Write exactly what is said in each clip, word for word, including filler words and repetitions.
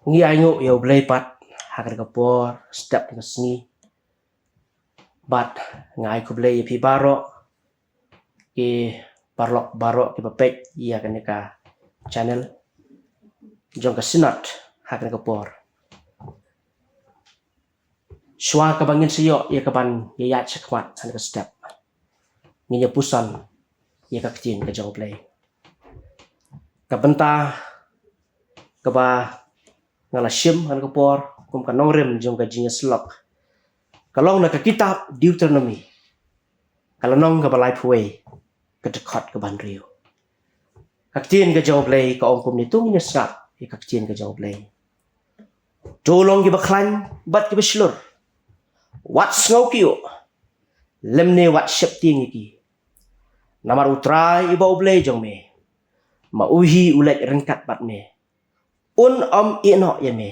Ngi ainguh ïa U Blei pat ha kane ka por, step ka sngi. Bad nga ai khublei ïa phi baroh, ki paralok baroh kiba peit ïa kane ka channel jong ka Synod ha kane ka por. Shuwa kaba ngin sa ïoh ïa kaban ïaid shakhmat ha kane ka step, ngin ïa puson ïa ka ktien ka jong U Blei. Ka bynta kaba nga la shim ha kane ka por kum ka nongrim jong ka jingïasyllok ka long na ka kitab Deuteronomi, ka lynnong kaba laiphew wei, ka dkhot kaba hynriew. Ka ktien ka jong U Blei ka ong kumne, to ngin ïa sngap ïa ka ktien ka jong U Blei. To long kiba khlaiñ bad kiba shlur, wat sngew kyiuh, lymne wat sheptieng ïa ki. Namar U Trai uba U Blei jong me, ma u hi u leit ryngkat bad me. Un ym ïeh noh ïa me,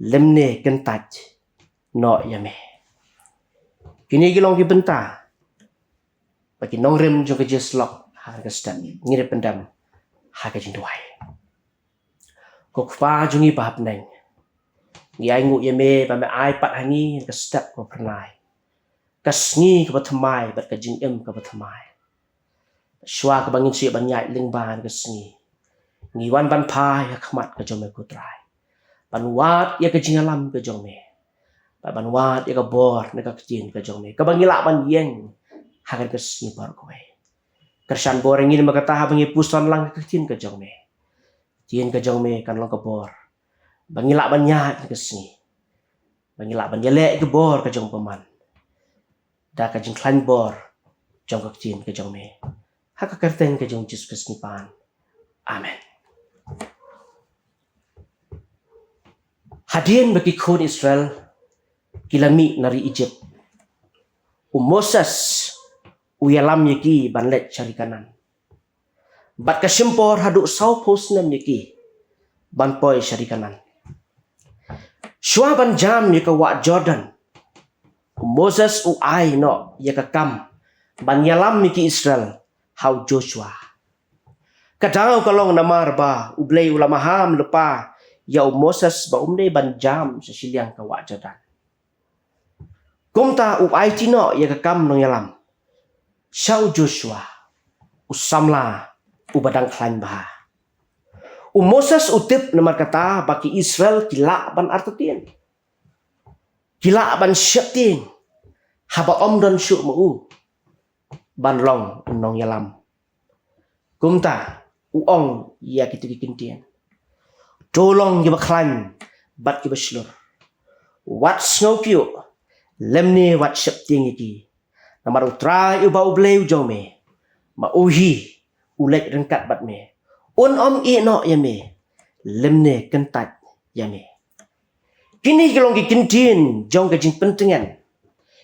lymne kyntait noh ïa me. Kine ki long ki bynta bad ki nongrim jong ka jingïasyllok ha kane ka step. Ngin ïa pyndem ha ka jingduwai. Ko Kpa jong ngi ba ha bneng, ngi ainguh ïa me ba me ai pat ha ngi ha kane ka step kaba phyrnai, ka sngi kaba thymmai bad ka jingim kaba thymmai. Shuwa kaba ngin sa ïoh ban ïaid lyngba ha kane ka sngi, ngi wan ban phai ha khmat ka jong me, ko Trai, ban wad ïa ka jingïalam ka jong me, bad ban wad ïa ka bor na ka ktien ka jong me kaba ngi lah ban ïeng ha kane ka sngi baroh kawei. Kyrshan bor ïa ngi namar kata haba ngi puson lang ïa ka ktien ka jong me, ktien ka jong me kan long ka bor ba ngi lah ban ïaid ha kane ka sngi, ba ngi lah ban ïaleh ïa ka bor ka jong U Blei da ka jingkhlaiñ bor jong ka ktien ka jong me. Ha ka kyrteng ka jong U Jisu Khrist ngi pan. Amen. Hadien ba ki khun Israel ki la mih na ri Ijipt, u Moses u ïalam ïa ki ban leit sha ri Kanaan. Bad ka shim por haduh sawphew snem ïa ki ban poi sha ri Kanaan. Shuwa ban jam ïa ka wah Jordan, u Moses u ai noh ïa ka kam ban ïalam ïa ki Israel ha u Joshua. Ka daw ka long namar ba U Blei u la maham lypa ïa u Moses ba um dei ban jam sha shiliang ka wah Jordan. Kumta u aiti noh ïa ka kam nongïalam sha u Joshua, u samla uba dang khlaiñ bha. U Moses u tip namar kata ba ki Israel ki lah ban artatien, ki lah ban sheptieng haba ym don shuh ma u ban long u nongïalam. Kumta u ong ïa kito ki ktien, to long kiba khlaiñ bad kiba shlur, wat sngew kyiuh lymne wat sheptieng ïa ki. Namar U Trai uba U Blei u jong me, ma u hi u leit ryngkat bad me. Un ym ïeh noh ïa me lymne kyntait ïa me. Kine ki long ki ktien jong ka jingpyntngen,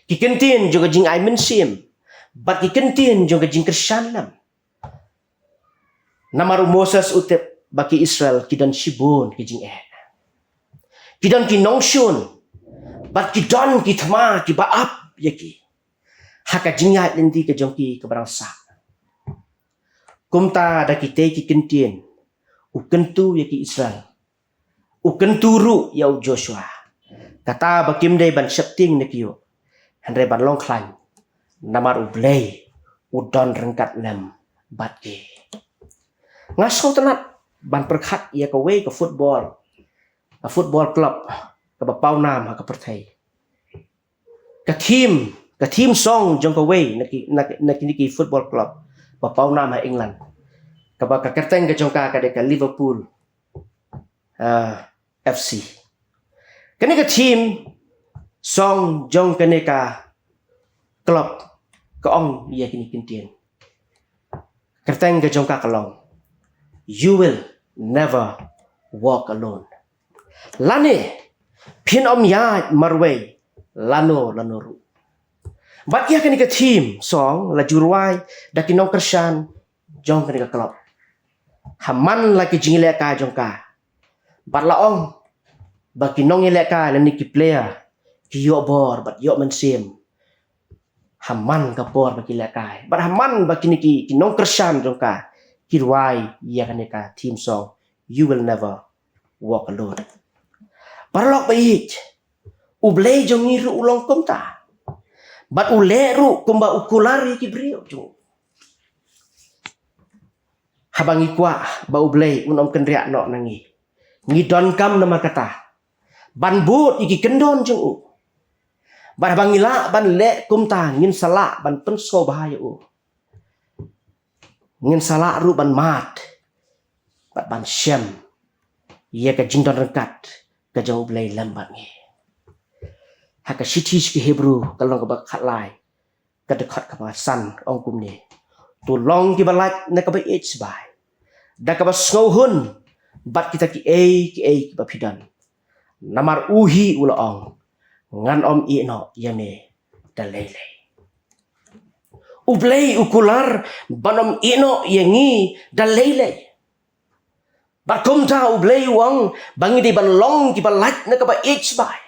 ki ktien jong ka jingai mynsiem, bad ki ktien jong ka jingkyrshan lem. Namar u Moses u tip ba ki Israel ki don shibun ki jingeh, ki don ki nongshun, bad ki don ki thma kiba ap ïa ki ha ka jingïaid lynti ka jong ki kaba dang sah. Kumta da kitei ki ktien u kyntu ïa ki Israel, u kyntu ruh ïa u Joshua, kata ba kim dei ban sheptieng ne kyiuh, hynrei ban long khlaiñ, namar U Blei u don ryngkat lem bad ki. Nga sngewtynnat ban pyrkhat ïa kawei ka football, ka football club kaba pawnam ha ka pyrthei. Ka theme, ka theme song jong kawei na ki, na, na kine ki football club ba pawnam ha England, kaba ka kyrteng ka jong ka ka dei ka Liverpool, ah, F C. Kane ka theme song jong kane ka club ka ong ïa kine ki ktien. Kyrteng ka jong ka ka long, "You will never walk alone." Lane, phin ym ïaid marwei lano lano ruh. Bad ïa kane ka theme song la ju rwai da ki nongkyrshan jong kane ka club ha man la ki jingïalehkai jong ka. Bad la ong ba ki nongïalehkai lane ki player ki ïoh bor bad ïoh mynsiem ha man ka por ba ki lehkai. Bad ha man ba kine ki, ki nongkyrshan jong ka ki rwai ïa kane ka theme song, "You will never walk alone." Paralok ba ïeit, U Blei jong ngi ruh u long kumta. Bad u leh ruh kumba u kular ïa ki briew jong u. Haba ngi kwah ba U Blei un ym kynriah noh na ngi, ngi donkam namar kata ban bud ïa ki kyndon jong u. Bad haba ngi lah ban leh kumta, ngin sa lah ban pynsngewbha ïa u. Ngin sa lah ruh ban mad bad ban shem ïa ka jingdon ryngkat ka jong U Blei lem bad ngi. Ha ka shithi sha ki Hebru, ka lynnong kaba khatlai, ka dkhot kaba san, ong kumne: To long kiba lait na kaba ïeit sbai da kaba sngewhun bad kita kiei kiei kiba phi don. Namar u hi u la ong, ngan ym ïeh noh ïa me da lei lei. U Blei u kular ban ym ïeh noh ïa ngi da lei lei. Bad kumta U Blei u ong ba ngi dei ban long kiba lait na kaba ïeit sbai.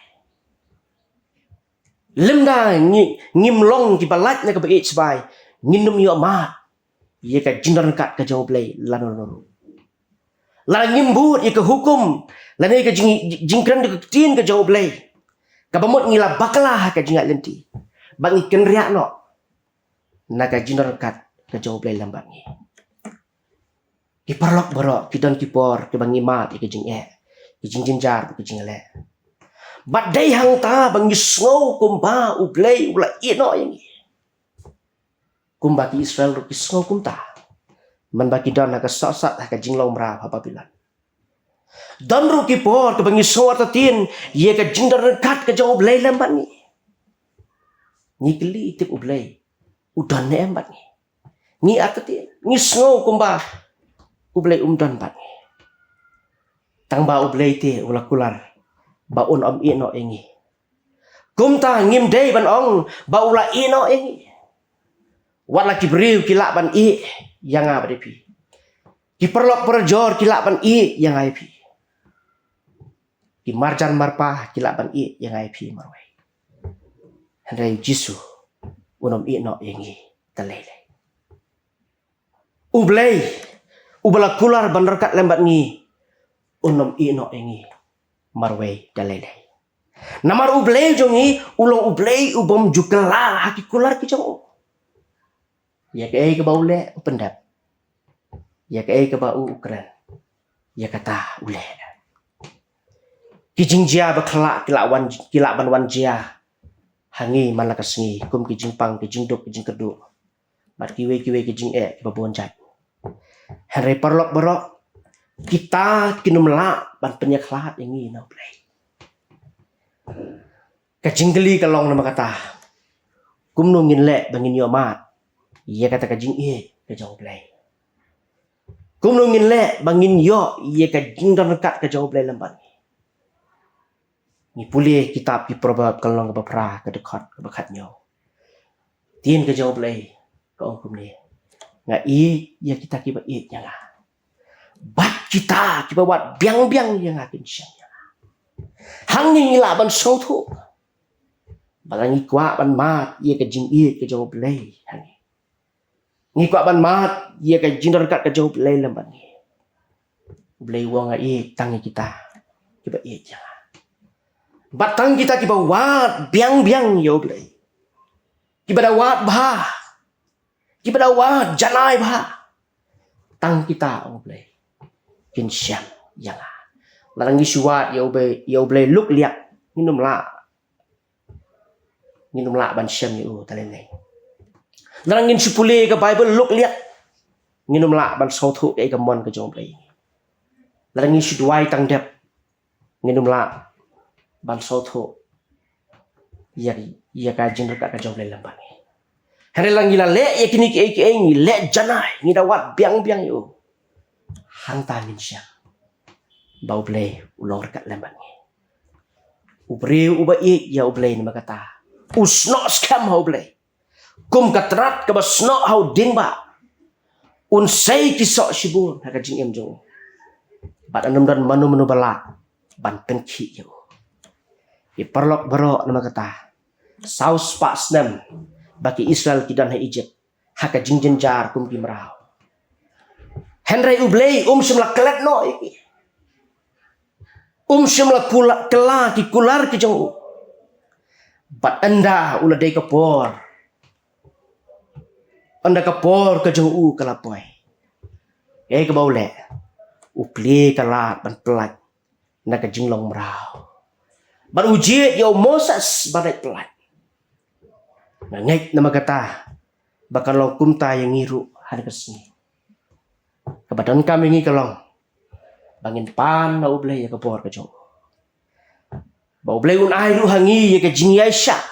Lymda ngi, ngim long kiba lait na kaba ïeit sbai, ngin ym ïoh mad ïa ka jingdon ryngkat ka jong U Blei lano lano ruh. Lada ngim bud ïa ka hukum lane ka jing, jingkren da ka ktien ka jong U Blei, kaba mut ngi la bakla ha ka jingïaid lynti bad ngi kynriah noh na ka jingdon ryngkat ka jong U Blei lem bad ngi. Ki paralok baroh, ki don ki por kiba ngi mad ïa ka jingeh, ka jingjynjar bad ka jingleh. Bad dei hangta ba ngi sngew kumba U Blei u la ïeh noh ïa ngi, kumba ki Israel ruh ki sngew kumta mynba ki don ha ka sohsat, ha ka jinglong mraw ha Babilon. Don ruh ki por kiba ngi sngew artatien ïa ka jingdon ryngkat ka jong U Blei lem bad ngi. Ngi kylli tip U Blei u don ne em bad ngi. Ngi artatien, ngi sngew kumba U Blei um don bad ngi. Tangba U Blei te u la kular ba un ym ïeh noh ïa ngi. Kumta ngim dei ban ong ba u la ïeh noh ïa ngi. Wat la ki briew ki lah ban ïeh ïa nga bad ïa phi, ki paralok parajor ki lah ban ïeh ïa nga ïa phi, ki marjan marpa ki lah ban ïeh ïa nga ïa phi marwei, hynrei U Jisu un ym ïeh noh ïa ngi da lei lei. U Blei uba la kular ban ryngkat lem bad ngi un ym ïeh noh ïa ngi marwei da lei lei. Namar U Blei jong ngi u long U Blei u bym ju kylla ha ki kular ki jong u. Ïa kaei kaba u leh u pyndep, ïa kaei kaba u u kren, ïa kata u leh. Ki jingjia bakhleh ki lah wan, ki lah ban wan jia ha ngi man la ka sngi, kum ki jingpang, ki jingduk, ki jingkyrduh, bad kiwei kiwei ki jingeh kiba bun jait. Hynrei paralok baroh, kita kin ym lah ban pynïakhlad ïa ngi na U Blei. Ka jingkylli ka long namar kata, kumno ngin leh ba ngin ïoh mad ïa kata ka jingïeit ka jong U Blei? Kumno ngin leh ba ngin ïoh ïa ka jingdon ryngkat ka jong U Blei lem bad ngi? Ngi pule kitab ki Proverb ka lynnong kaba phra, ka dkhot kaba khathynñiew. Ktien ka jong U Blei ka ong kumne: Nga ïeit ïa kita kiba ïeit ïa nga, bad kita kiba wad biang biang ïa nga kin shem ïa nga. Hangne ngi lah ban sngewthuh ba lada ngi kwah ban mad ïa ka jingïeit ka jong U Blei ha ngi, ngi kwah ban mad ïa ka jingdon ryngkat ka jong U Blei lem bad ngi, U Blei u ong, nga ïeit tang ïa kita kiba ïeit ïa nga. Bad tang kita kiba wad biang biang ïa U Blei, kiba da wad bha, kiba da wad janai bha, tang kita, ong U Blei, kin shem ïa nga. Lada ngi shu wad ïa U Blei, ïa U Blei luk liat, ngin ym lah, ngin ym lah ban shem ïa u da lei lei. Lada ngin shu pule ka Baibl luk liat, ngin ym lah ban sngewthuh kaei ka mon ka jong U Blei. Lada ngin shu duwai tang dep, ngin ym lah ban sngewthuh ïa, ïa ka jingryngkat ka jong U Blei lem bad ngi. Hynrei lada ngi la leh ïa kine kiei kiei, ngi leh janai, ngi da wad biang biang ïa u, hangta ngin shem ba U Blei u long ryngkat lem bad ngi. U briew uba ïeit ïa U Blei namar kata u snoh skhem ha U Blei, kum ka trat kaba snoh ha u dieng bah. Un sei ki soh shibun ha ka jingim jong u, bad ym don mano mano ba lah ban pynkhih ïa u. Ki paralok baroh, namar kata, saw spah snem ba ki Israel ki don ha Egypt ha ka jingjynjar kum ki mraw. Hynrei U Blei um shym la klet noh ïa ki. Um shym la kula, kylla ki kular ki jong u. Bad ynda u la dei ka por, ynda ka por ka jong u ka la poi, ïa kaba u leh, u plie ka lad ban pyllait na ka jinglong mraw. Bad u jied ïa u Moses ban leit pyllait. Nga ngeit namar kata ba kan long kumta ïa ngi ruh ha kane ka sngi. Kaba donkam ïa ngi ka long ba ngin pan na U Blei ïa ka bor ka jong u. Ba U Blei un ai ruh ha ngi ïa ka jingïaishah,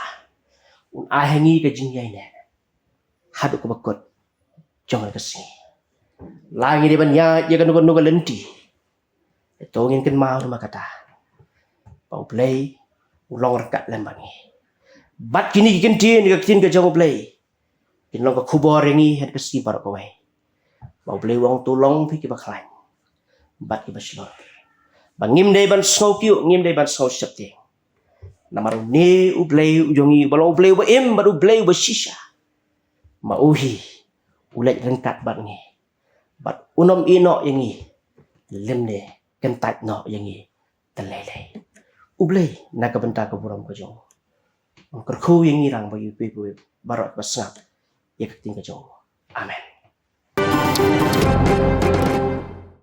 un ai ha ngi ka jingïaineh haduh kaba kut jong kane ka sngi. La ngi dei ban ïaid ïa kano kano ka lynti, to ngin kynmaw namar kata ba U Blei u long ryngkat lem bad ngi. Bad kine ki ktien, ka ktien ka jong U Blei, kin long ka khubor ïa ngi ha kane ka sngi baroh kawei, ba U Blei u ong, to long phi kiba khlaiñ bad kiba shlur, ba ngim dei ban sngew kyiuh, ngim dei ban sngew sheptieng. Namar une U Blei u jong ngi, uba long U Blei uba im bad U Blei uba shisha, ma u hi u leit ryngkat bad ngi, bad unym ïehnoh ïa ngi, lymne kyntait noh ïa ngi te lei lei. U Blei na ka bynta ka burom ka jong u un kyrkhu ïa ngi rangbah ïa phi baroh ba sngap ïa ka ktien ka jong u. Amen.